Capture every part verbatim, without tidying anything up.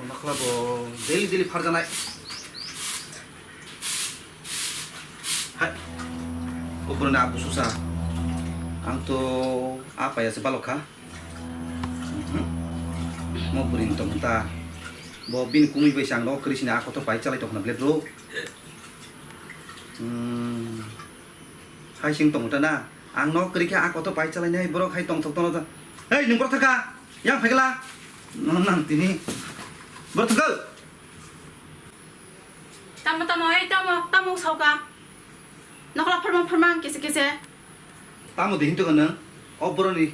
Makhla bo daily daily pharjanai. Hai. O boroni abu susa. Ang to apa ya se balok kha. Mhm. Mo buring tong ta. Bo bini kumi bai sang no kri sini ako to pai chalai tong na ble bro. Hmm. Hai sing tong ta na. Ang no kri kha ako to pai chalai nai borok hai tong thok tong ta. Hei nung borok thaka. Yang phai gala. No nang tini. Borok thaka. Tamo, tamo, ei, tamo, tamo wng sauka. Nokla phorma, phorma ang kese, kese. Tamo de hinto nang? O boroni,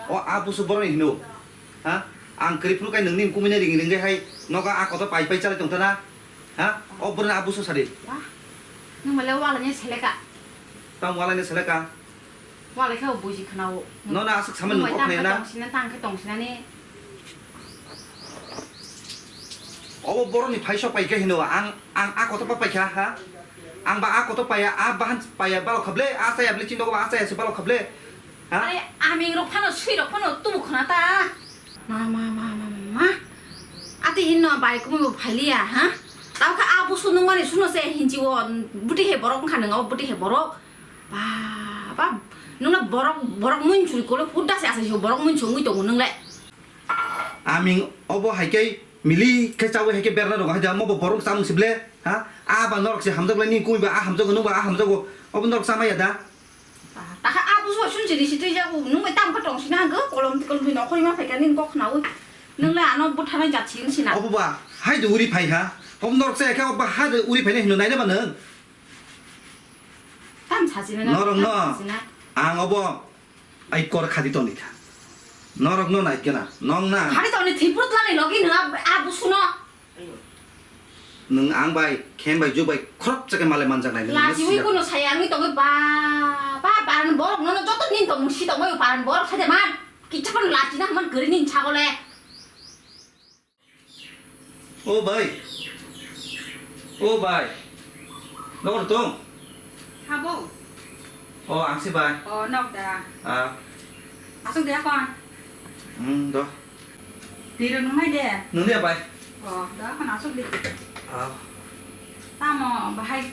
o abusu boroni hino. Ha? Ang kri phuru kai nangni kumina ring ring hai. Noka a koto pai pai chalai tongtana. Ha? O boroni abusu sadi. Wah. Nung male wala ni seleka. Tamo wala ni seleka. Walai khe o buji khwnao. Nono aswk samani nwng kok khwnaya na? Tong sina tang khe tong sinani. Obo borokni phai sok pai khe hino ang, ang a koto pa pai kha ha? Ang ba a koto paya, a bahan paya balok kha ble, a chaya ble, chini nogo ba a chaya se balok kha ble. Ha? Are aming rok phano sui rok phano tubu khna ta. Ma, ma, ma, ma, ma, ma. Ati hinno bai kumui bo phai liya ha? Tao kha a busu nung mani suno se hinji o buti he borok wngkha nung o buti he borok. Ba, ba, nungna borok, borok muinsuri kolo huda se asa borok muinsuri tongo nungle. Aming obo hai khe mili khe chawi hai khe berna rok hai da mo bo borok chamung sible ha? A ba norok se hamjak lai ni kui ba a hamjago nung ba a hamjago obo norok chamaya da. Ba, takha a buso sun sini si twi jago nung bai tam kha tong sina go kolom kolom ni nokhori ma phai kha ni kok khnawi nungle ano buthanai jat sini sina. Obo ba hai de uri phai ha obo norok se khe obo ha de uri phai ne hino nai na ba nung. Tam sachina na, norok tam no sachina. Ang obo ai kor khadi toni kha. Norok no nai kena, nong na. Khadi toni thipur tlani logi no a busu no. Nung ang bai, khem bai, ju bai, khorok chake male manjak nai nung. Laji ui kuno sai ang tongo ba, ba, paran borok no, no, joto nin tong si tong bai paran borok sai de man. Kicha kon laji na man gari nin chagole. O bai. O bai. Nokor tong? Habo. O, ang si bai. O, nok da. Ah. Asok dia kon? Hmm, do. Tiro nungai de. Nung dia bai. O, da kon asok di. Ah. Tamo bahai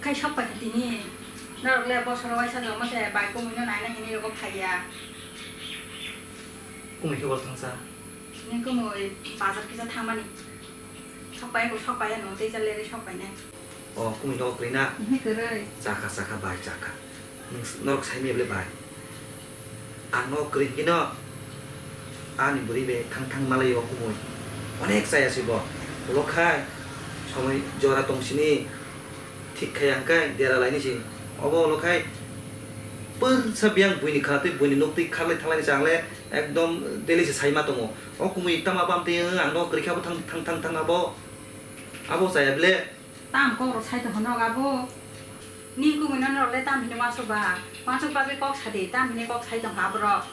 kai sok pai tini. Norok le bosoro waisa jomo se bai kumui no naina hini rogo phaiya. Kumui ke bol thangsa. Ni kumui bazar kisa thangmani. Sokpai bo sokpai ano tei jale re sokpai nai. O kumui nogo kwrwi na? Ni kwrwi. Chakha chakha bai chakha. Nwng s-, norok sai maya bwle bai. Ang nogo kwrwi hwnkhe no ani bwrwi bai thang thang malai o kumui. Onek chaya se bo. Ulo khai somoi jora tong sini. Thik khai ang khai dera laini si. Obo ulo khai pwrsa biyang buini khana twi buini nuk twi kharlai thanglai ni chang le ekdom daily se sai ma tongo. O kumui tamo abo amtwi ang no kwrwi khe abo thang thang thang thang abo. Abo chaya bile. Tam kok rok sai tongkha nok abo. Ni kumui no norok le tam hino uansuk ba. Uansuk bagwi kok sadi tam hino kok sai tongkha abo rok.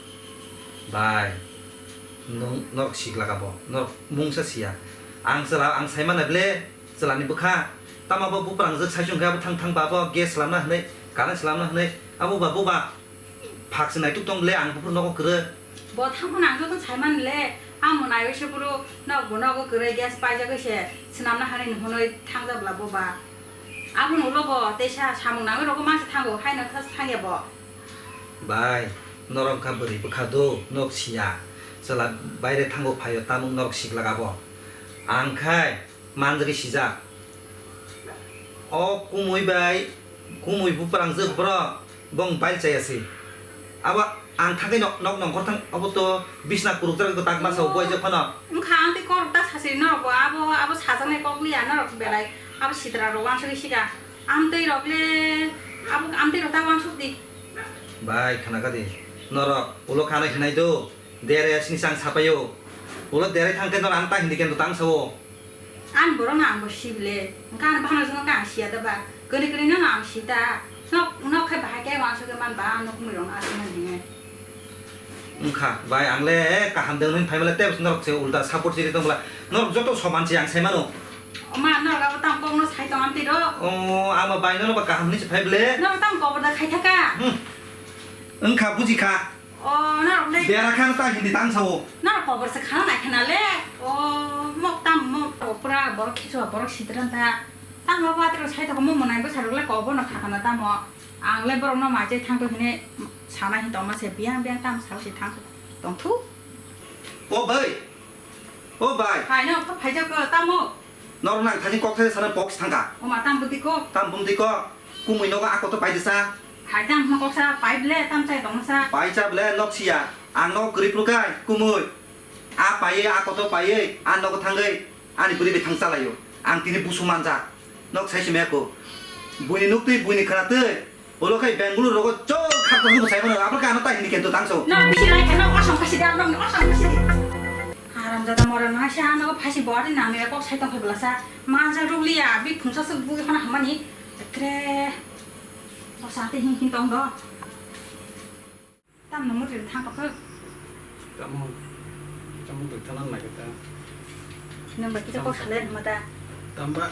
Bai. Nung norok siklak abo. Norok mungsa siya. Ang chwla ang sai mana bile. Chwlani bwkha tamo bo buprang jwk sai chwng khe abo thang thang ba bo gas slamna hwnwi current slamna hwnwi abo ba bo ba phak se naituk tong le ang buphuru nogo kwrwi. Bo thang phano ang joto sai man le amo naiwi se phuru nok bo nogo kwrwi gas paijagwi se swnamna hwnwi hwnwi thangjak bwla bo ba. Aboni ulo bo teisa samung nangwi rogo ma se thango haino kha se thangya bo. Bai norok kha bwrwi bwkha do nok siya chwla baire thango phaio tamung norok siklak abo ang khai. Manjagwi sijak. O kumui bai, kumui buprang jwk borok, bong bai chaya se. Abo ang thangwi nok, nok nongkhor thang, abo to bisna kurukjak, tak masa o buaijak phano. Wngkha ang tei korok ta sasi norok bo, abo, abo sajaknai kok liya norok belai, abo sitra rok uansugwi sika. Amtwi rok le, abo amtwi rok ta uansuk di. Bai khana kha di, norok ulo khana hinai do. Dere sini sang sapayo. Ulo dere thangke no ang ta hindi kendo tang sao. An borok no ang bo sibile. Engka an bahana jongno ka ang siya da ba. Kani kani no ang sita. Nok nok khai bahai ke wangso ke man ba nok mui rong asma hinge. Engkha bai ang le kaham deng nung phaimale tebs norok se ulta support chiri tong bla. Norok joto soman se ang sai mano. Oma norok abo tam kok no sai tong amtwi ro. O ama bai no ba kaham ni se phai bile. Norok tam kok da khai thaka. Hmm. Engkha buji kha. O, norok le. Bera khang ta hindi tang sao. Norok kobor se khana nai khana le. O, mok tam, mo, Borok khichwa, borok sidran ta. Tamo ba tro sai to mo monai bwsa rok le ko bono khakana tamo. Ang le borok no mai chai thang to hine sana hin tongma se biang biang tam sa si thang tong thu. O bai. O bai. Hai no pha phai jak ko tamo. Nor nang thani kok thai sana box thangka. O ma tam buti ko. Tam bumti ko. Kumui nogo ako to pai disa. Hai tam no kok sa pai ble tam chai tong sa. Pai cha ble nok siya. Ang no krip rukai kumui. A paiye, a kotor paiye, a nogo thangwi, ani bwrwi bai thang chalaio. Ang tini busu manjak. Nok sai simi ako. Buini nuktwi, buini khwnatwi. Ulo khai Bengaluru rogo chol khak thang bwsai mano. Abro kano tai hini kento tangso. No, bisi lai kheno, asam kasi dia, no, asam kasi dia. Haram jada mora na, si ano phasi bori na, me kok sai tong phai bwlasa. Manjak rukliya, bi phungsa suk bui khona hamani. Kre. O sate hin hin tong do. Tamno mwtwi thang kok. Tamo, tamo twi thana nai khe ta. Nwng bai kisa kok salai rwma ta. Tamba.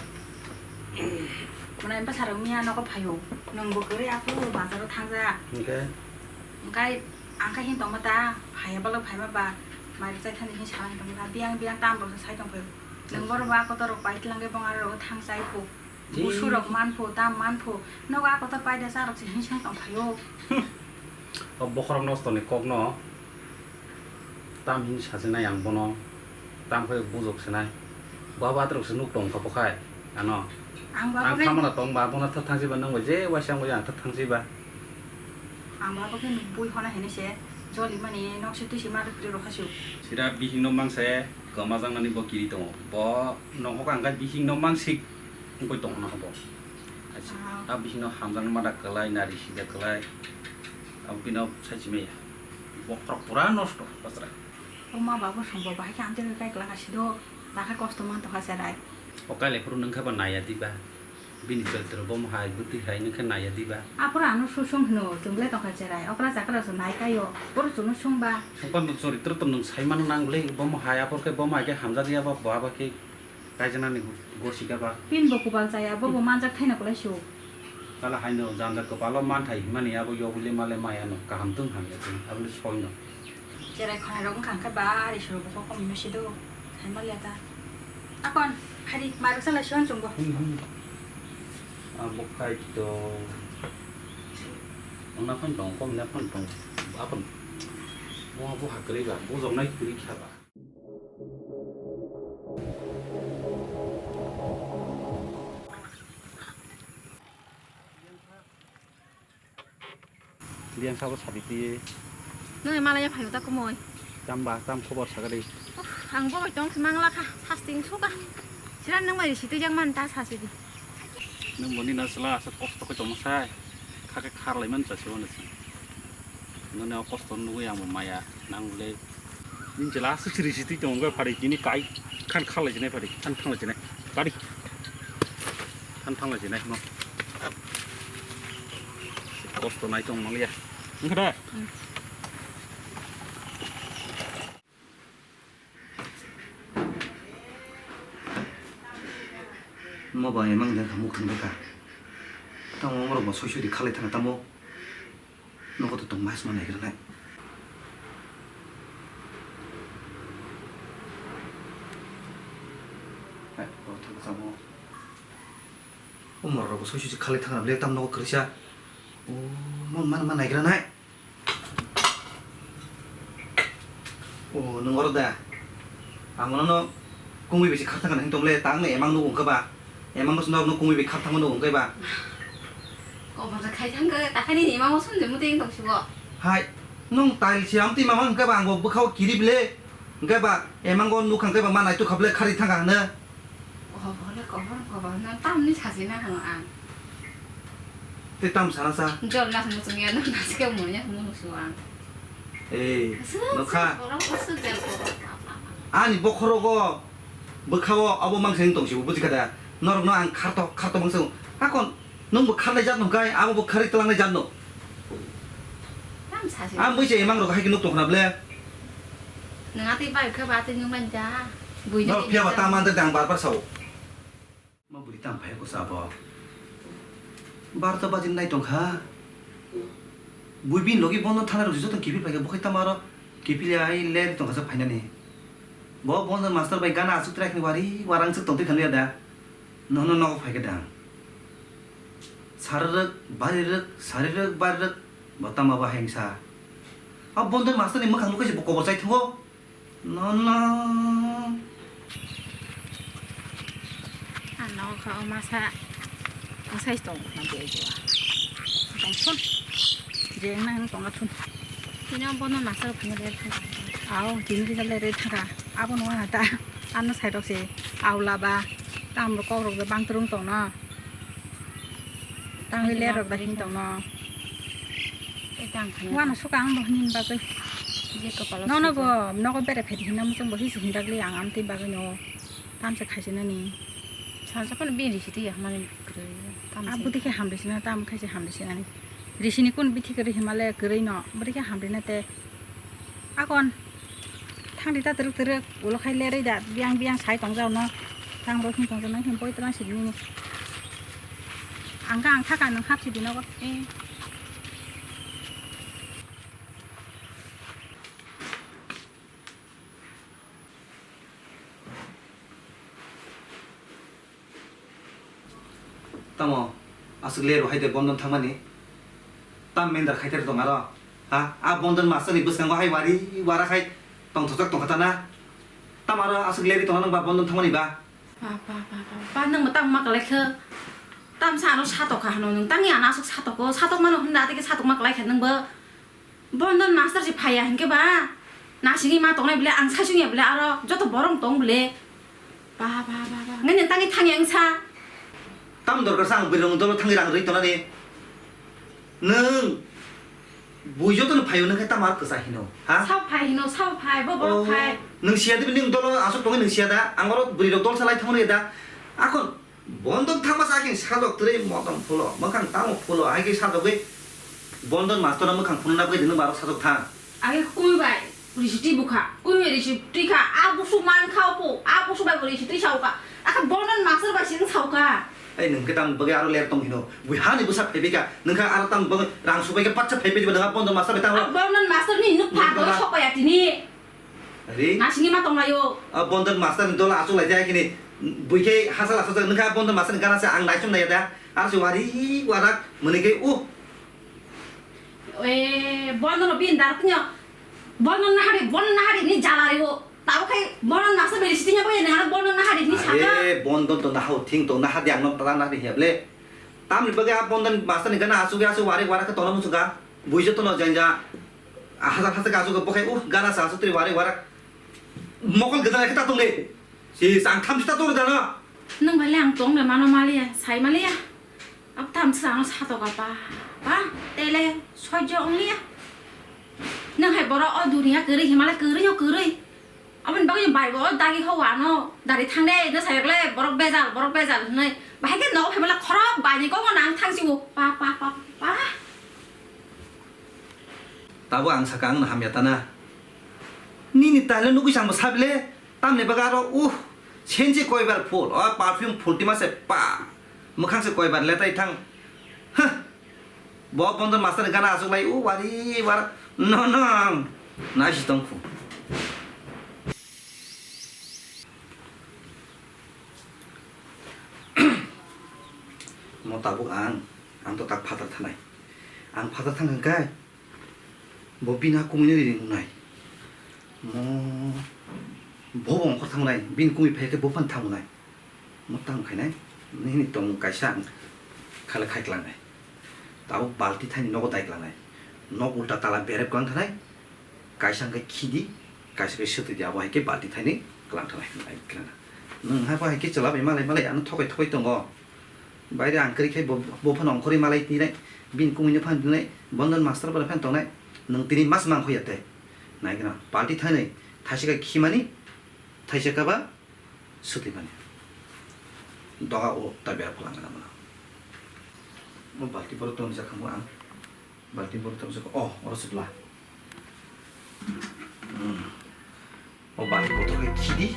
Mwnai bwsarok miya nogo phaio. Nwng bo kwrwi aphuru bazaro thangja. Hwnkhe? Hwnkhe ang khe hin tongma ta. Phaiya bwlwk phaima ba. Mai rwchai thani hin salai tongma ta. Biyang biyang tam rok sai tong phaio. Nwng borok ba kotor rok pai twlang khe bong aro rogo thang chai phu. Busu rok manphu, tam manphu. Nogo a kotor paida cha rok se hinsong tong phaio. O bokhorok nosto ni kok no tam hin sa sinai ang bono, tam khe bujok sinai. Baba atrok se nuk tong kha bo khai ano. Ang baba ang khe khamana tong ba bono thak thang si ba nang bai je waisa ang bai ang thak thang si ba. Ang baba khe nuk bui hona hini se joli mani nok se twi si ma rok rok ha su. Sira bihing no mang se kwma jang nani bo kiri tongo. Bo nong hok ang khe bihing no mang sik. Wngkoi tongna habo. Acha, ah, a bisingno hamjakma mada kwlai, nari sida kwlai. Abo bino sai chimaya. Bokhorok pura nosto, basra. O ma babo songbo bahai khe amtwi kai kwlak asido, dakha kosto man tokha cherai. O kailai phuru nungkha ba naiya diba. Bini choritra bomo hai, bwtwi hai nungkha naiya diba. Aphuru ano susung hino, chwngwle tongkha cherai. Okra chakra so nai kaio, boro chwngno sungba. Sungpa no choritra to nung saimano nang le, bomo hai, aphuru khe bomo hai khe hamjak ya ba, bo abo khe Kaijaknani gosi kha ba? Pin bo kubal chaya, bo bo manjak thaino kwlai su. Kala haino janja kwpalo manthai himani abo yogwi le male maya no kaham tong hamya tong abole soino. Cherai khonai rok wngkha khe ba ari suru bo kok kom no sido. Hai maliya ta. Akon, hari mairok salai sion chungo. Hmm, hmm. Abo khai to. Ona phone tong, kom na phone tong. Akon. Mo abo hakri ba, bo joknai kri kha ba. Biyang sabo sadi twi. Nung malaya phayo ta kumoi. Tamba, tam khobor sagadi. Uff, ang bo tong si mangla kha, sasting suka. Sira nung bai si twi jang man ta sasi di. Nung boni na sala asa kosto khe tong sai. Kha khe khar lai man cha se wani. Noni o kosto nugwi ang bo maya nang le. Nini chwla aswk siri sitwi tongo wngkha phari tini kai khan khalai sinai phari khan thanglai sinai kari khan thanglai sinai no. Kosto nai tong mangya wngkha da. Mo ba emang de kha muk thang de kha. Tamo omorok bo soi soi di khalai thang tamo. Nogo to tong mas ma naigra nai. Hai, o thang samo. Omorok bo soi soi di khalai thang le tam nogo krisa. O, mo man ma naigra nai. O, nwng oro da? Ang bono no kungwi bai se khar thangkha hinwi tong le, ta wngno emang nugo hwnkhe ba? Emang no norok no kungwi bai khar thangma nugo hwnkhe ba? Kobor da khai thangkhe, ta khe nini emang o sumjak mutwi wng tong sibo. Hai, nwng tail se amtwi mama hwnkhe ba ang bo bwkha o kirib le, hwnkhe ba emang o nukha hwnkhe ba ma naituk kha ble kharwi thangkha hwno. Kobor le kobor, kobor no tamni sajina hwngo ang. Tei tam sana sa? Jol nas muchung ya, no nas ke mo ya, mo su ang. Ei, aswk, nokha. Aswk, borok aswk jol kobor. Ani bokhorogo, bwkhao abo mangsa wng tong sibo, buji kha da? Norokno ang kharto, kharto mangsa wng. Akon, nwng bo kharnai jat nung kai, abo bo kharwi twlangnai jat no. Tam sajina. Ang buisa emang rok hai khe nuk tong khna ble. Nwng atwi bai khe ba atwi nwng bai da. Buino norok phiya ba ta man de ang bar bar sao. Ma bwrwi tang phai ko sa bo. Bar ta bajin nai tong kha. Bui bin logi bono thana rok joto kiphil phai kha, bo khai tamo aro kiphil ai le tong kha sa phainani. Bo Bondon master bai gana aswk trai khani wari warang swk tongtwi khani da. Nono nogo phai khe da. Sarirwk, barirwk, sarirwk, barirwk, bo tama bo hengsa. A Bondon master ni mwkhang nukhe se bo kobor chai thango. Nono. Ano kha o masa. Ang size tong na bo bo. Tong thun. Jeng nang tong thun. Tini ang bono masa phano le thang. Aw, tini kisa le re thang. Abo no ha ta. Ano side rok se aw laba. Tam ro kok rok bang trung tong na. Tang le rok da hin tong no. Wana suka ang bo hin bagwi. Nono bo nogo bere phedi hinna muchung bo hisi hin bagli ang am tin bagwi no. Tamsa khaisi nani. Salsa phano bini risi twi hamani kwrwi. Tamsa. Abo dikhe hamrisi na, tam khaisi hamrisi nani. Risini kun bithi kwrwi himale kwrwi no, bo dikhe hamri na te. Akon thangdi ta twrwk twrwk, ulo khai lerwi da, biyang biyang sai tongjak no. Tang rok hin tongjak no, hin boi twlang sidi nini. Ang kha ang thaka nwng hap sidi nogo. Eh. Tamo aswk ler hai de Bondon thangmani. Tam mendar khai ter tong aro. Ha? A Bondon master ni bwskango hai wari wara khai tongthokjak tongkha ta na. Tam aro aswk lerwi tongna nang ba Bondon thangmani ba? Ba, ba, ba, ba, ba, nwng bo tamo ma kwlai khe? Tam sa ano satok kha hano nwng tangni ano aswk satok o, satok mano hwnda tei khe satok ma kwlai kha nwng bo? Bondon master se phaiya hinkhe ba, nasingwi ma tongnai bwle, ang saichung ya bwle, aro joto borok tong bwle. Ba, ba, ba, ba. Ngai nang tangwi thangya wngsa. Tam dorkar sa ang bwrwi rong dolo thangwi rang rwi tonani. Nwng bui joto no phaio nang khe tam ar kwsa hino, ha? Sao phai hino, sao phai, bo borok phai. Nwng siya de bini dolo aswk tongwi nwng siya da. Ang oro bwrwi rok dol salai thangmani da. Akhon Bondon thangma sa khe sajok twrwi motom phulo, mwkhang tamo phulo, hai khe sajogwi Bondon master no mwkhang phunukna bagwi rwnwi barok sajok thang. Age kumi bai risi twi bukha, kumi bai risi twi kha, a busu man kha opo, a busu bai bo risi twi sa kha, akha Bondon master bai sini sa kha. Ai nwng khe tam bagwi aro ler tong hino, bui hani bwsa phaibai kha, nwng kha aro tam bagwi rang subai khe patsa phaibai diba, nwng Bondon master bai tamo. Bondon master ni nuk pha doi sok ya tini. Ari? Nasingni ma tonglaio. A Bondon master ni dola asuk lai jaya kini. Bui khe hasal asuk jak nokha Bondon master ni gana se ang naisum nai da. Asuk wari warak mani khe uh. E Bondon no bin dar tnyo. Bondon na hari, Bondon na hari ni jala rio. Tabo khai Bondon master beri sitinya boye nang Bondon na hari ni saka. Are Bondon to nahau thing to nahadi ang no tara nahadi heble. Tamni bagwi a Bondon master ni gana asuk asuk wari warak tongna musuka. Bui joto no janja. Hajar hajar kasu ko bokhai uh gana sa sutri wari warak. Mokol gada khe ta tong de. Si sang tham si ta tong de na. Nung bai le ang tong le mano maliya, sai maliya. Ab tham sa ang sa to ka pa. Pa, tele sojo ongliya. Nung hai boro o dunia kiri himala kiri yo kiri. Aboni bagwi bai bo dagi ho wano dari thang de no sayok le borok bejal borok bejal hinui bahai khe nogo phaimala khorok bai ni kogo nang thang sibo pa pa pa pa. Tabo ang saka ang no hamya tana. Nini taile nugui sangbo sabile tamni baga aro uh sensi koibar phul o perfume phul tima se pa mwkhang se koibar letai thang. Huh. Bo Bondon master ni gana asuk lai, o wari war no no nai si tong khu. Mo tabuk ang, ang to tak phatar thanai. Ang phatar thang hwnkhe bo bini kumui no ring nai. Mo bo bo ongkhor thang nai, bini kumui phai khe bo phan thang nai. Mwtang khainai, nini tongmung kaisa ang khala khai klangnai. Tabuk balti thaini nogo dai klangnai. Nok ulta tala berep klang thanai. Kaisa hwnkhe khidi, kaisa khe swtwi di, abo hai khe balti thaini klang thanai, ai khlana. Nwng hai bo hai khe chwla bai malai malai ano thokai thokai tongo. Baire ang kwrwi khai bo, bo phano ongkhorwi malai tinai, bini kumui no phano tinai, Bondon master bai phano tongnai. Nwng tini mas mang khoya te. Nai khna, balti thaini, thaisa khe khimani, thaisa khe ba, Swtwi mani. Doga o ta berap kwlangna mano. O balti borok tong jak khamwi ang. Balti borok tong jak, oh, oro chwpla. Hmm. O balti borok khe khidi,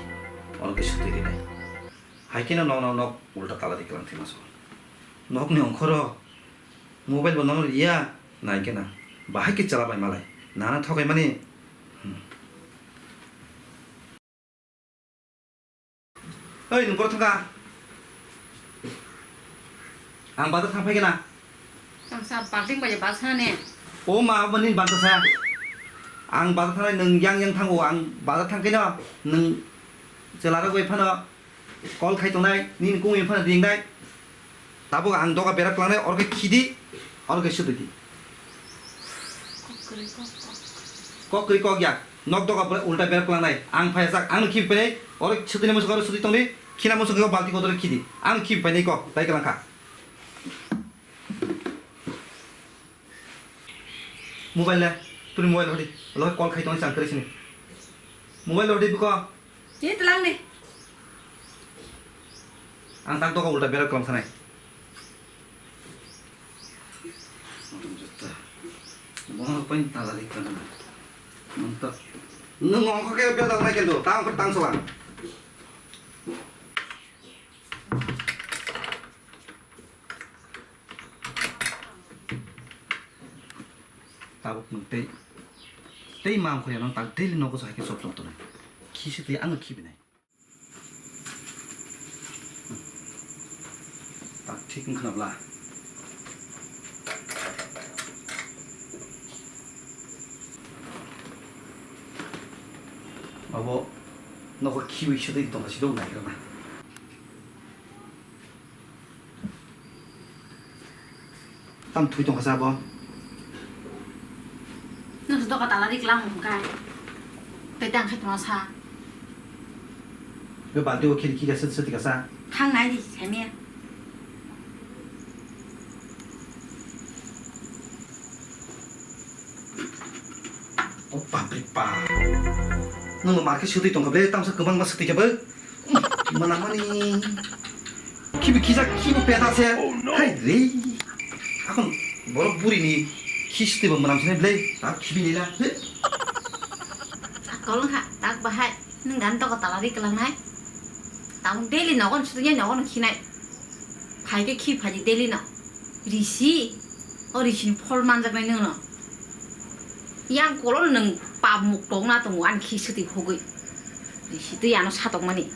oro khe swtwi rinai. Hai kheno nok, nok, nok ulta tala di kwlang thima so. Nok ni ongkhoro mobile bo nono riya, nai khe na. Bahai khe chwla bai malai. Nana thokai mani. Hmm. Oi, nwng borok thangkha? Ang bazar thang phaikha na. Tangsa balting bai bazar thangni. O ma, obo nini banta sa. Ang bazar thangnai, nwng yang yang thango, ang bazar thangkhe no, nwng chwlarok bai phano call khai tongnai, nini kung bai phano ringnai. Tabuk ang doga berak langnai, oro khe khidi, oro khe sudui di. Kok kwrwi kok, kok. Kok kwrwi kok ya. Nok doga pura ulta berak langnai. Ang phai jak, ang khibi painai, oro sudui ni muchung oro sudui tongdi, khina muchung khe balti kotor khidi. Ang khibi painai kok, tai kwlangkha. Mobile le, tuni mobile hodi, lo call khai tongnai chang kwrwi sini. Mobile hodi biko. Ni tlang ni. Ang tak doga ulta berak kwlang sanai. Mo pain tala dik kana. Nonta. Nung ongkho ke bia dal nai kendo. Tang kor tang solang. Tabuk nwng tei, tei ma wngkha ya nang tak daily nogo hai khe chop chop tongnai. Khisi twi ano khibi nai. Tak thik wngkha na bla. Abo nogo khibi se twi tongkha, si dong nai khe na. Tam thwi tongkha sa bo. Nung se doka tala rik lang hum kai. Tei tang khai tongsa. Be balti o khiri khiri se se tika sa. Thang nai di, sai me. O bapre bap. Nung ma khe sutwi tongkha ble, tamsa kwbangma sutwi khe bo. Mwnamani. Khibi khijak, khibi peta se. Oh, no. Hai re. Akhon borok buri ni khi sutwi bo mwnam sene ble. Ta khibi nila. He. Kolong ha, tak bahai. Nung gan to ko tala ri kelang nai. Tang daily nogon sutwi nogon khinai. Phai khe khi phai di daily no. Risi. O risi ni phol manjak nai nung no. Yang kolor nung pap muk tong na tongo ani khi sutwi hugui. Risi twi ano satokmani.